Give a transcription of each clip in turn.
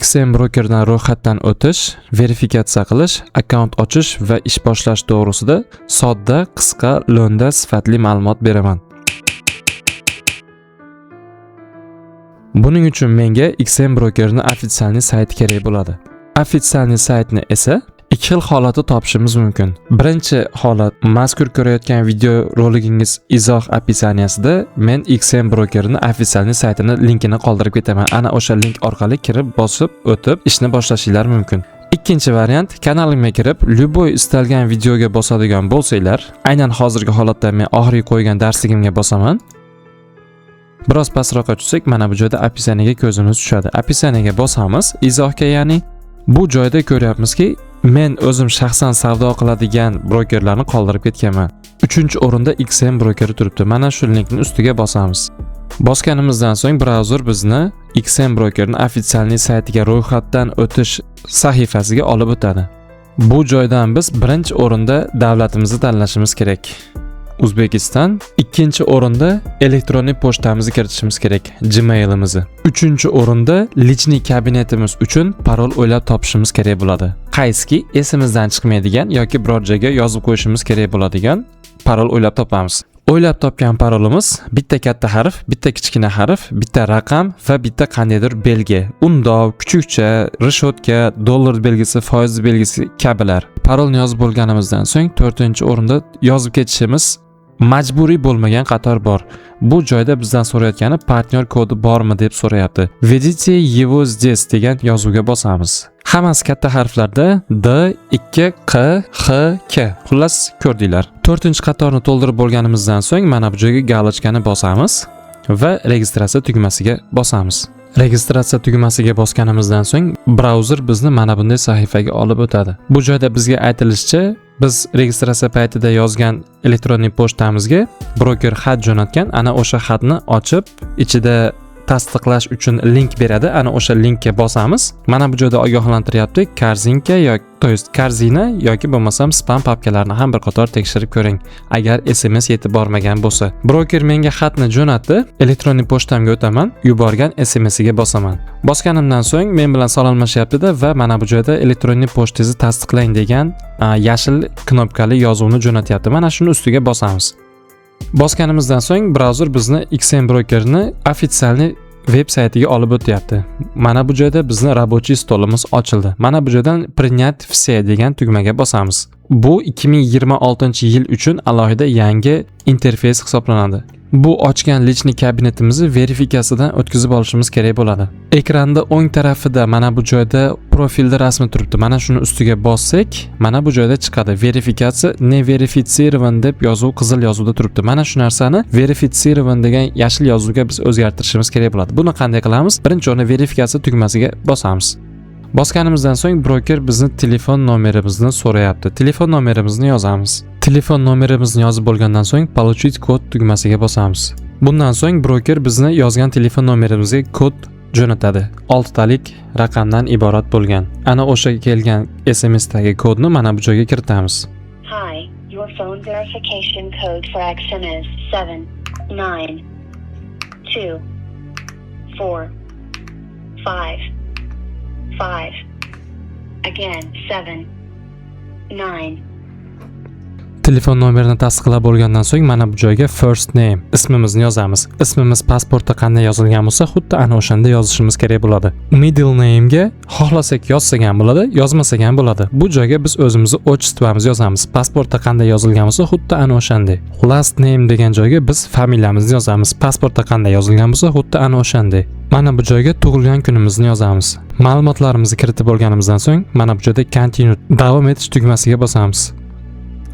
XM brokerdan ro'yxatdan o'tish, verifikatsiya qilish, akkaunt ochish va ish boshlash to'g'risida sodda, qisqa, lo'nda, sifatli ma'lumot beraman. Buning uchun menga XM brokerning официальный sayti kerak bo'ladi. Официальный saytni esa ikki xil holatda topishimiz mumkin. Birinchi holat: mazkur ko'rayotgan video roligingiz izoh описания sida men XM brokerning официальный saytini linkini qoldirib ketaman. Ana o'sha link orqali kirib, bosib o'tib ishni boshlashinglar mumkin. Ikkinchi variant: kanalimga kirib, любой istalgan videoga bosadigan bo'lsanglar, aynan hozirgi holatda men oxirgi qo'ygan darsligimga bosaman. Biroz pastroqqa tushsak, mana bu joyda описание ga ko'zimiz tushadi. Описание ga bosamiz, izohga ya'ni. Bu joyda ko'ryapmizki, men o'zim shaxsan savdo qiladigan brokerlarni qoldirib ketganman. 3-o'rinda XM brokeri turibdi. Mana shu linkni ustiga bosamiz. Bosganimizdan so'ng brauzer bizni XM brokerning официальный saytiga ro'yxatdan o'tish sahifasiga olib o'tadi. Bu joydan biz birinchi o'rinda davlatimizni tanlashimiz kerak. O'zbekiston. Ikkinchi o'rinda elektronli pochtamizni kiritishimiz kerak, Gmailimizni. Uchinchi o'rinda личный kabinetimiz uchun parol o'ylab topishimiz kerak bo'ladi. Qaysiki esimizdan chiqmaydigan yoki biror joyga yozib qo'yishimiz kerak bo'ladigan parol o'ylab topamiz. O'ylab topgan parolimiz bitta katta harf, bitta kichkina harf, bitta raqam va bitta qandaydir belgi. Undov, kuchukcha, решётка, dollar belgisi, foiz belgisi kabilar. Parolni yozib bo'lganimizdan so'ng to'rtinchi o'rinda yozib ketishimiz majburiy bo'lmagan qator bor. Bu joyda bizdan so'rayotgani партнёр kodi bormi deb so'rayapti. "Введите его здесь" degan yozuvga bosamiz. Hammasi katta harflarda: D 2 Q X K. Xullas, ko'rdinglar. To'rtinchi qatorni to'ldirib bo'lganimizdan so'ng mana bu joyga галочка ni bosamiz va registratsiya tugmasiga bosamiz. Registratsiya tugmasiga bosganimizdan so'ng brauzer bizni mana bunday sahifaga olib o'tadi. Bu joyda bizga aytilishicha, biz registratsiya paytida yozgan elektronniy pochtamizga broker xat jo'natgan. Ana o'sha xatni ochib, ichida tasdiqlash uchun link beradi. Ana o'sha linkka bosamiz. Mana bu joyda ogohlantiryapti: корзинка yoki, то есть корзина yoki bo'lmasam spam papkalarini ham bir qator tekshirib ko'ring, agar SMS yetib bormagan bo'lsa. Broker menga xatni jo'natdi. Elektronniy pochtamga o'taman, yuborgan SMSiga bosaman. Bosganimdan so'ng men bilan salomlashyaptida va mana bu joyda "Elektronniy pochtangizni tasdiqlang" degan yashil knopkali yozuvni jo'natyapti. Mana shuni ustiga bosamiz. Bosganimizdan so'ng brauzer bizni XM brokerni официальный veb saytiga olib o'tyapti. Mana bu joyda bizni рабочий stolimiz ochildi. Mana bu joydan "Принять все" degan tugmaga bosamiz. Bu 2026 yil uchun alohida yangi interfeys hisoblanadi. Bu ochgan личный kabinetimizni verifikatsiyadan o'tkazib olishimiz kerak bo'ladi. Ekranda o'ng tarafida mana bu joyda profilda rasmi turibdi. Mana shuni ustiga bossak, mana bu joyda chiqadi. "Verifikatsiya не верифицирован" deb yozuv qizil yozuvda turibdi. Mana shu narsani "верифицирован" degan yashil yozuvga biz o'zgartirishimiz kerak bo'ladi. Buni qanday qilamiz? Birinchi o'rinda verifikatsiya tugmasiga bosamiz. Bosganimizdan so'ng broker bizni telefon nomerimizni so'rayapti. Telefon nomerimizni yozamiz. Telefon nomerimizni yozib bo'lgandan so'ng "Получить код" tugmasiga bosamiz. Bundan so'ng broker bizni yozgan telefon nomerimizga kod jo'natadi. Oltitalik raqamdan iborat bo'lgan. Ana o'sha kelgan SMSdagi kodni mana bu joyga kiritamiz. Hi, your phone verification code for XM is 7 9 2 4 5 5. Again, 7 9 Telefon nomerini tasdiqlab bo'lgandan so'ng mana bu joyga first name, ismimizni yozamiz. Ismimiz pasportda qanday yozilgan bo'lsa, xuddi ana o'shanda yozishimiz kerak bo'ladi. Middle namega xohlasak yozsak ham bo'ladi, yozmasak ham bo'ladi. Bu joyga biz o'zimizni отчество mizni yozamiz. Pasportda qanday yozilgan bo'lsa, xuddi ana o'shanday. Last name degan joyga biz familiyamizni yozamiz. Pasportda qanday yozilgan bo'lsa, xuddi ana o'shanday. Mana bu joyga tug'ilgan kunimizni yozamiz. Ma'lumotlarimizni kiritib bo'lganimizdan so'ng mana bu joyda "Continue", davom etish tugmasiga bosamiz.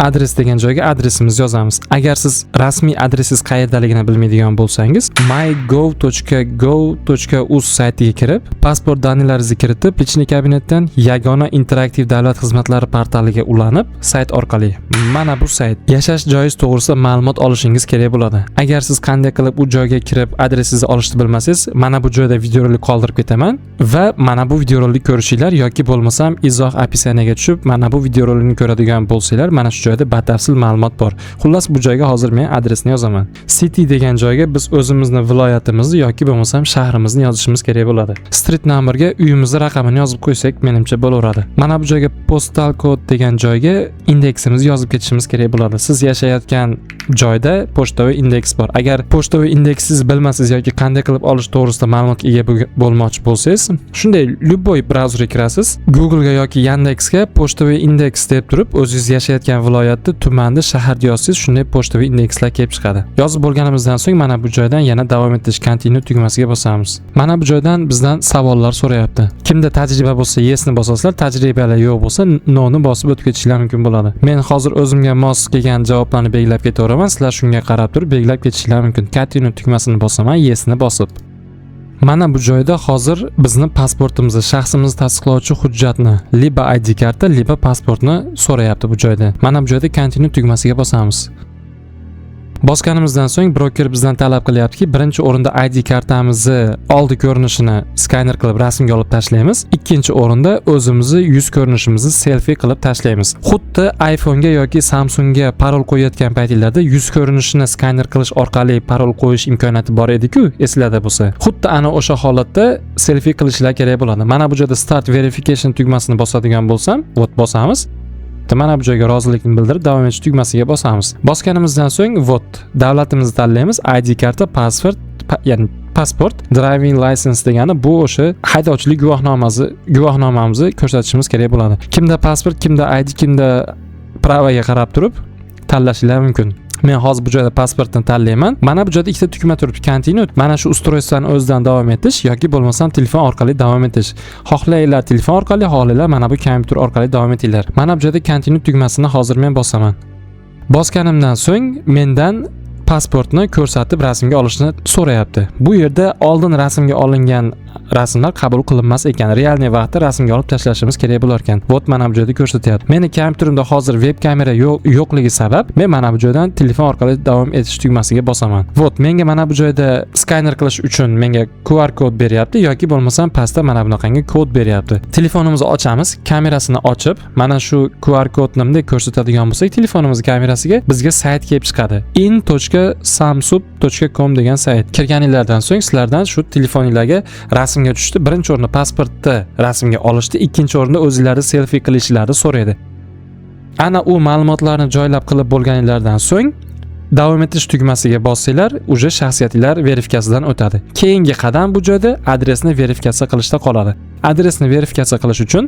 Adres degan joyga adresimizni yozamiz. Agar siz rasmiy adresingiz qayerdaligini bilmaydigan bo'lsangiz, mygov.gov.uz saytiga kirib, pasport данный laringizni kiritib, личный kabinetdan yagona interaktiv davlat xizmatlari portaliga ulanib, sayt orqali, mana bu sayt, yashash joyingiz to'g'risida ma'lumot olishingiz kerak bo'ladi. Agar siz qanday qilib u joyga kirib adresingizni olishni bilmasangiz, mana bu joyda videorolik qoldirib ketaman va mana bu videorolik ko'rishinglar yoki bo'lmasam izoh описание ga tushib, mana bu videorolikni ko'radigan bo'lsanglar, mana shu joyda joyda batafsil ma'lumot bor. Xullas, bu joyga hozir men adresni yozaman. City degan joyga biz o'zimizni viloyatimizni yoki bo'lmasam shahrimizni yozishimiz kerak bo'ladi. Street numberga uyimizni raqamini yozib qo'ysak, menimcha, bo'laveradi. Mana bu joyga, postal kod degan joyga indeksimizni yozib ketishimiz kerak bo'ladi. Siz yashayotgan joyda почтовый индекс bor. Agar почтовый indeksingiz bilmasangiz yoki qanday qilib olish to'g'risida ma'lumotga ega bo'lmoqchi bo'lsangiz, shunday любой brauzerga kirasiz, Google'ga yoki Yandexga "почтовый индекс" deb turib, o'zingiz yashayotgan viloyatni, tumanni, shaharni yozsangiz, shunday почтовый indekslar kelib chiqadi. Yozib bo'lganimizdan so'ng mana bu joydan yana davom etish, continue tugmasiga bosamiz. Mana bu joydan bizdan savollar so'rayapti. Kimda tajriba bo'lsa, yesni bosasizlar, tajribalar yo'q bo'lsa, no'ni bosib o'tib ketishinglar mumkin bo'ladi. Men hozir o'zimga mos kelgan javoblarni belgilab ketaveraman, sizlar shunga qarab turib belgilab ketishinglar mumkin. Continue tugmasini bosaman, yesni bosib. Mana bu joyda hozir bizni pasportimizni, shaxsimizni tasdiqlovchi hujjatni, либо ID karta, либо pasportni so'rayapti bu joyda. Mana bu joyda continue tugmasiga bosamiz. Bosganimizdan so'ng broker bizdan talab qilyaptiki, birinchi o'rinda ID kartamizni oldi ko'rinishini skaner qilib rasmga olib tashlaymiz. Ikkinchi o'rinda o'zimizni yuz ko'rinishimizni selfi qilib tashlaymiz. Xuddi iPhone'ga yoki Samsungga parol qo'yayotgan paytinglarda yuz ko'rinishini skaner qilish orqali parol qo'yish imkoniyati bor edi-ku, esinglarda bo'lsa. Xuddi ana o'sha holatda selfi qilishlar kerak bo'ladi. Mana bu joyda start verification tugmasini bosadigan bo'lsam, вот, bosamiz. Mana bu joyga rozilikni bildirib, davom etish tugmasiga bosamiz. Bosganimizdan so'ng, вот, davlatimizni tanlaymiz, ID karta, pasport, ya'ni pasport, driving license degani bu o'sha haydovchilik guvohnomasi, guvohnomamizni ko'rsatishimiz kerak bo'ladi. Kimda pasport, kimda ID, kimda права ga qarab turib tanlashinglar mumkin. Men hozir bu joyda pasportni tanlayman. Mana bu joyda ikkita tugma turibdi: continue, mana shu устройство ni o'zidan davom etish yoki bo'lmasam telefon orqali davom etish. Xohlanglar telefon orqali, xohlanglar mana bu kompyuter orqali davom etinglar. Mana bu joyda continue tugmasini hozir men bosaman. Bosganimdan so'ng mendan pasportni ko'rsatib rasmga olishni so'rayapti. Bu yerda oldin rasmga olingan rasmlar qabul qilinmas ekan. Реальный vaqtda rasmga olib tashlashimiz kerak bo'lar ekan. Вот, mana bu joyda ko'rsatyapti. Meni kompyuterimda hozir veb kamera yo'qligi sabab men mana bu joydan telefon orqali davom etish tugmasiga bosaman. Вот, menga mana bu joyda skaner qilish uchun menga QR kod beryapti yoki bo'lmasam pastda mana bunaqangi kod beryapti. Telefonimizni ochamiz, kamerasini ochib, mana shu QR kodni bunday ko'rsatadigan bo'lsak telefonimiz kamerasiga, bizga sayt kelib chiqadi. in.samsub.com degan sayt. Kirganinglardan so'ng sizlardan shu telefoninglarga rasmga tushdi. Birinchi o'rinda pasportni rasmga olishdi, ikkinchi o'rinda o'zinglarni selfi qilishlarini so'raydi. Ana u ma'lumotlarni joylab qilib bo'lganinglardan so'ng davom etish tugmasiga bossanglar, уже shaxsiyatinglar verifikatsiyadan o'tadi. Keyingi qadam bu joyda adresni verifikatsiya qilishda qoladi. Adresni verifikatsiya qilish uchun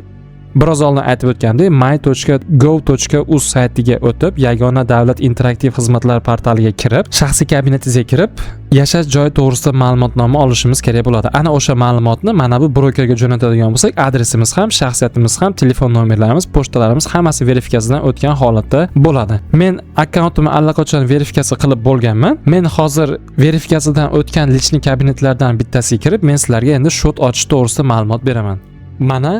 biroz oldin aytib o'tgandek, my.gov.uz saytiga o'tib, yagona davlat interaktiv xizmatlar portaliga kirib, shaxsiy kabinetingizga kirib, yashash joyi to'g'risida ma'lumotnoma olishimiz kerak bo'ladi. Ana o'sha ma'lumotni mana bu brokerga jo'natadigan bo'lsak, adresimiz ham, shaxsiyatimiz ham, telefon nomerlarimiz, pochtalarimiz hammasi verifikatsiyadan o'tgan holatda bo'ladi. Men akkauntimni allaqachon verifikatsiya qilib bo'lganman. Men hozir verifikatsiyadan o'tgan личный kabinetlardan bittasiga kirib, men sizlarga endi счёт ochish to'g'risida ma'lumot beraman. Mana,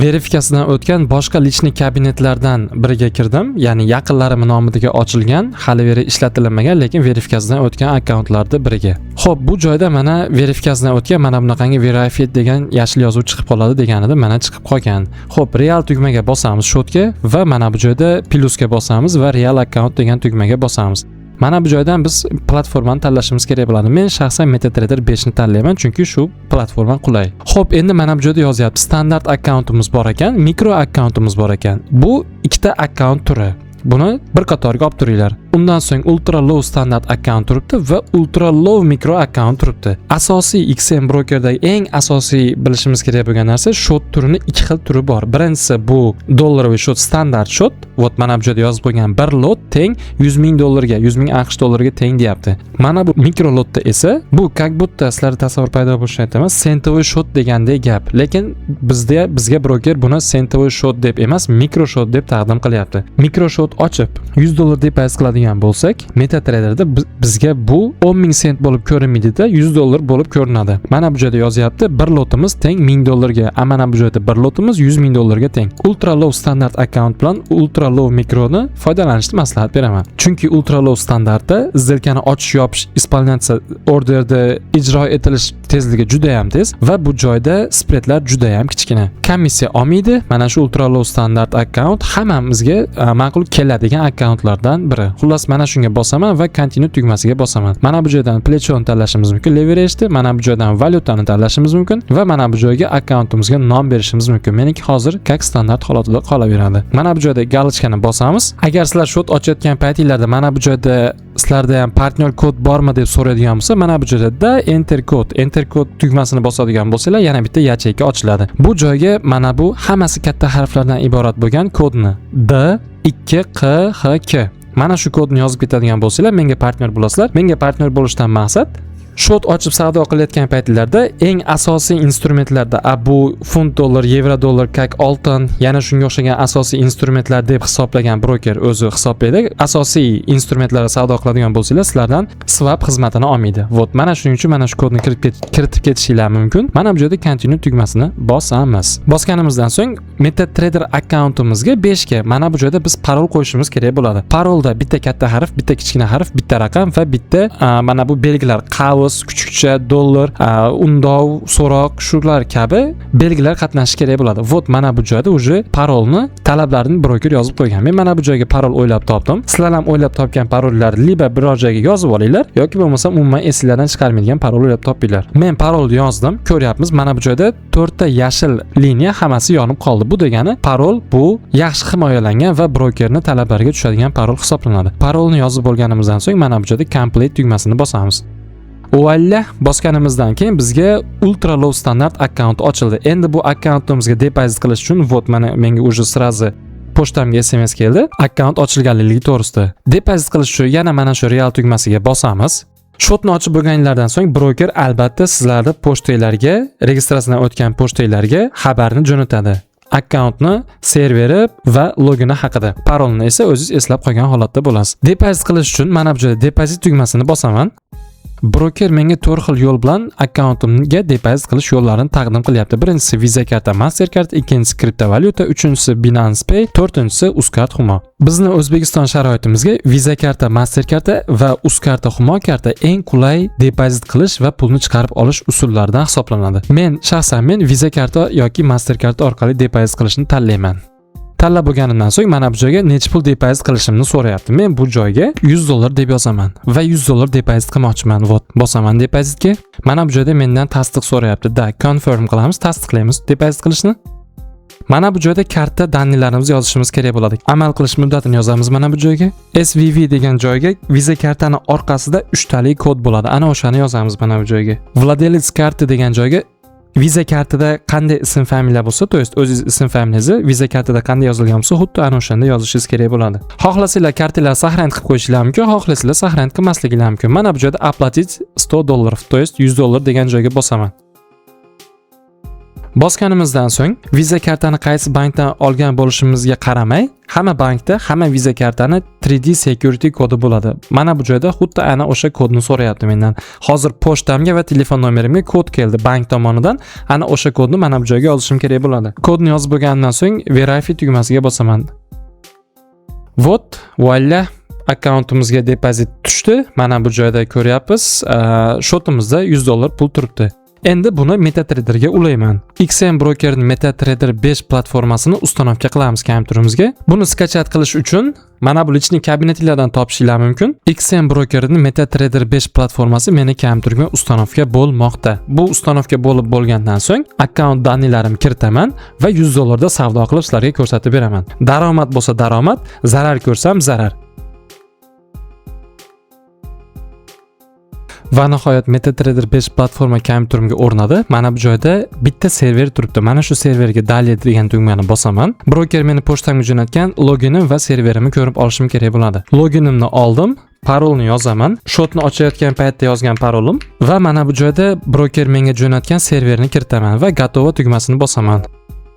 verifikatsiyadan o'tgan boshqa личный kabinetlardan biriga kirdim, ya'ni yaqinlarim nomiga ochilgan, hali beri ishlatilmagan, lekin verifikatsiyadan o'tgan akkauntlarni biriga. Xo'p, bu joyda mana verifikatsiyadan o'tgan, mana bunaqangi verified degan yashil yozuv chiqib qoladi deganida, mana, chiqib qolgan. Xo'p, real tugmaga bosamiz счёт ga va mana bu joyda plyusga bosamiz va real akkaunt degan tugmaga bosamiz. Mana bu joydan biz platformani tanlashimiz kerak bo'ladi. Men shaxsan MetaTrader 5 ni tanlayman, chunki shu platforma qulay. Xo'p, endi mana bu joyda yozyapti: standart akkauntimiz bor ekan, mikro akkauntimiz bor ekan. Bu ikkita akkaunt turi. Buni bir qatorga olib turinglar. Undan so'ng ultra low standart akkaunt turibdi va ultra low mikro akkaunt turibdi. Asosiy XM brokerdagi eng asosiy bilishimiz kerak bo'lgan narsa, счёт turini ikki xil turi bor. Birinchisi bu долларовый счёт, standart счёт. Вот, mana bu joyda yozib qo'ygan: bir lot teng 100 ming dollarga, 100 ming AQSh dollariga teng deyapti. Mana bu mikro lotda esa bu как будто, sizlarda tasavvur paydo bo'lishini aytaman, сентовый счёт degandek gap. Lekin bizga broker buni сентовый счёт deb emas, mikro счёт deb taqdim qilyapti. Mikro счёт ochib 100 dollar depozit qiladigan bo'lsak, MetaTraderda bizga bu 10 ming sent bo'lib ko'rinmaydi-da, 100 dollar bo'lib ko'rinadi. Mana bu joyda yozyapti: bir lotimiz teng 1000 dollarga, a mana bu joyda bir lotimiz 100 ming dollarga teng. Ultra low standart akkaunt bilan ultra Ultra Low Microni foydalanishni maslahat beraman. Chunki Ultra Low standartda сделка ni ochish, yopish, исполняться orderda ijro etilish tezligi juda ham tez va bu joyda spredlar juda ham kichkina. Komissiya olmaydi. Mana shu Ultra Low standart akkaunt hammamizga ma'qul keladigan akkauntlardan biri. Xullas, mana shunga bosaman va continue tugmasiga bosaman. Mana bu joydan плечо ni tanlashimiz mumkin, leverageni, mana bu joydan valyutani tanlashimiz mumkin va mana bu joyga akkauntimizga nom berishimiz mumkin. Meniki hozir как standart holatida qolaveradi. Mana bu joyda галочка ni bosamiz. Agar sizlar счёт ochayotgan paytinglarda mana bu joyda sizlarda ham партнёр kod bormi deb so'raydigan bo'lsa, mana bu joyda da enter kod tugmasini bosadigan bo'lsanglar, yana bitta ячейка ochiladi. Bu joyga mana bu hammasi katta harflardan iborat bo'lgan kodni, D 2 Q H K, mana shu kodni yozib ketadigan bo'lsanglar, menga партнёр bo'lasizlar. Menga партнёр bo'lishdan maqsad, счёт ochib savdo qilayotgan paytlarda eng asosiy instrumentlarda, a bu funt dollar, yevro dollar, как oltin, yana shunga o'xshagan asosiy instrumentlar deb hisoblagan broker o'zi hisoblaydi. Asosiy instrumentlarda savdo qiladigan bo'lsanglar, sizlardan swap xizmatini olmaydi. Вот, mana shuning uchun mana shu kodni kiritib ketishinglar mumkin. Mana bu joyda continue tugmasini bosamiz. Bosganimizdan so'ng MetaTrader akkauntimizga 5 ga mana bu joyda biz parol qo'yishimiz kerak bo'ladi. Parolda bitta katta harf, bitta kichkina harf, bitta raqam va bitta mana bu belgilar: qavs, kuchukcha, dollar, undov, so'roq, shular kabi belgilar qatnashishi kerak bo'ladi. Вот, mana bu joyda уже parolni talablarini broker yozib qo'ygan. Men mana bu joyga parol o'ylab topdim. Sizlar ham o'ylab topgan parollarni либо biror joyga yozib olinglar yoki bo'lmasa umuman esinglardan chiqarmaydigan parol o'ylab topinglar. Men parol yozdim, ko'ryapmiz, mana bu joyda to'rtta yashil liniya hammasi yonib qoldi. Bu degani, parol bu yaxshi himoyalangan va brokerni talablariga tushadigan parol hisoblanadi. Parolni yozib bo'lganimizdan so'ng mana bu joyda complete tugmasini bosamiz. Voila, bosganimizdan keyin bizga Ultra Low standart akkaunt ochildi. Endi bu akkauntimizga depozit qilish uchun, вот, mana menga уже сразу pochtamga SMS keldi akkaunt ochilganligi to'g'risida. Depozit qilish uchun yana mana shu real tugmasiga bosamiz. Счёт ni ochib bo'lganinglardan so'ng broker albatta sizlarni pochtanglarga, registratsiyadan o'tgan pochtanglarga xabarni jo'natadi. Akkauntni serveri va logini haqida. Parolni esa o'zingiz eslab qolgan holatda bo'lasiz. Depozit qilish uchun mana bu joyda depozit tugmasini bosaman. Broker menga to'rt xil yo'l bilan akkauntimga depozit qilish yo'llarini taqdim qilyapti. Birinchisi Visa karta, Mastercard, ikkinchisi kriptovalyuta, uchinchisi Binance Pay, to'rtinchisi Uzcard Humo. Bizni O'zbekiston sharoitimizga Visa karta, Mastercard va Uzkarta Humo karta eng qulay depozit qilish va pulni chiqarib olish usullaridan hisoblanadi. Men shaxsan men Visa karta yoki Mastercard orqali depozit qilishni tanlayman. Tanlab bo'lganimdan so'ng mana bu joyga necha pul depozit qilishimni so'rayapti. Men bu joyga 100 dollar deb yozaman va 100 dollar depozit qilmoqchiman. Вот, bosaman depozitga. Mana bu joyda mendan tasdiq so'rayapti. Да, confirm qilamiz, tasdiqlaymiz depozit qilishni. Mana bu joyda karta данный larimizni yozishimiz kerak bo'ladi. Amal qilish muddatini yozamiz mana bu joyga. CVV degan joyga Visa kartani orqasida uchtalik kod bo'ladi. Ana o'shani yozamiz mana bu joyga. Владелец карты degan joyga Visa kartada qanday ism familiya bo'lsa, то есть o'zingiz ism familiyangizni Visa kartada qanday yozilgan bo'lsa, xuddi ana o'shanda yozishingiz kerak bo'ladi. Xohlasanglar, kartalarni сохранить qilib qo'yishinglar mumkin, xohlasanglar, сохранить qilmasliginglar mumkin. Mana bu joyda оплатить 100 долларов, то есть 100 dollar degan joyga bosaman. Bosganimizdan so'ng Visa kartani qaysi bankdan olgan bo'lishimizga qaramay, hamma bankda hamma Visa kartani 3D security kodi bo'ladi. Mana bu joyda xuddi ana o'sha kodni so'rayapti mendan. Hozir pochtamga va telefon nomerimga kod keldi bank tomonidan. Ana o'sha kodni mana bu joyga yozishim kerak bo'ladi. Kodni yozib bo'lganimdan so'ng verify tugmasiga bosaman. Вот, voila, akkauntimizga depozit tushdi. Mana bu joyda ko'ryapmiz, счёт imizda 100 dollar pul turibdi. Endi buni MetaTraderga ulayman. XM brokerning MetaTrader 5 platformasini установка qilamiz kompyuterimizga. Buni скачать qilish uchun mana bu личный kabinetinglardan topishinglar mumkin. XM brokerning MetaTrader 5 platformasi meni kompyuterimga установка bo'lmoqda. Bu установка bo'lib bo'lgandan so'ng akkaunt данный larimni kiritaman va 100 dollarda savdo qilib sizlarga ko'rsatib beraman. Daromad bo'lsa daromad, zarar ko'rsam zarar. Va nihoyat MetaTrader 5 platforma kompyuterimga o'rnadi. Mana bu joyda bitta server turibdi. Mana shu serverga далее degan tugmani bosaman. Broker meni pochtamga jo'natgan loginim va serverimni ko'rib olishim kerak bo'ladi. Loginimni oldim, parolni yozaman. Счёт ni ochayotgan paytda yozgan parolim va mana bu joyda broker menga jo'natgan serverni kiritaman va готово tugmasini bosaman.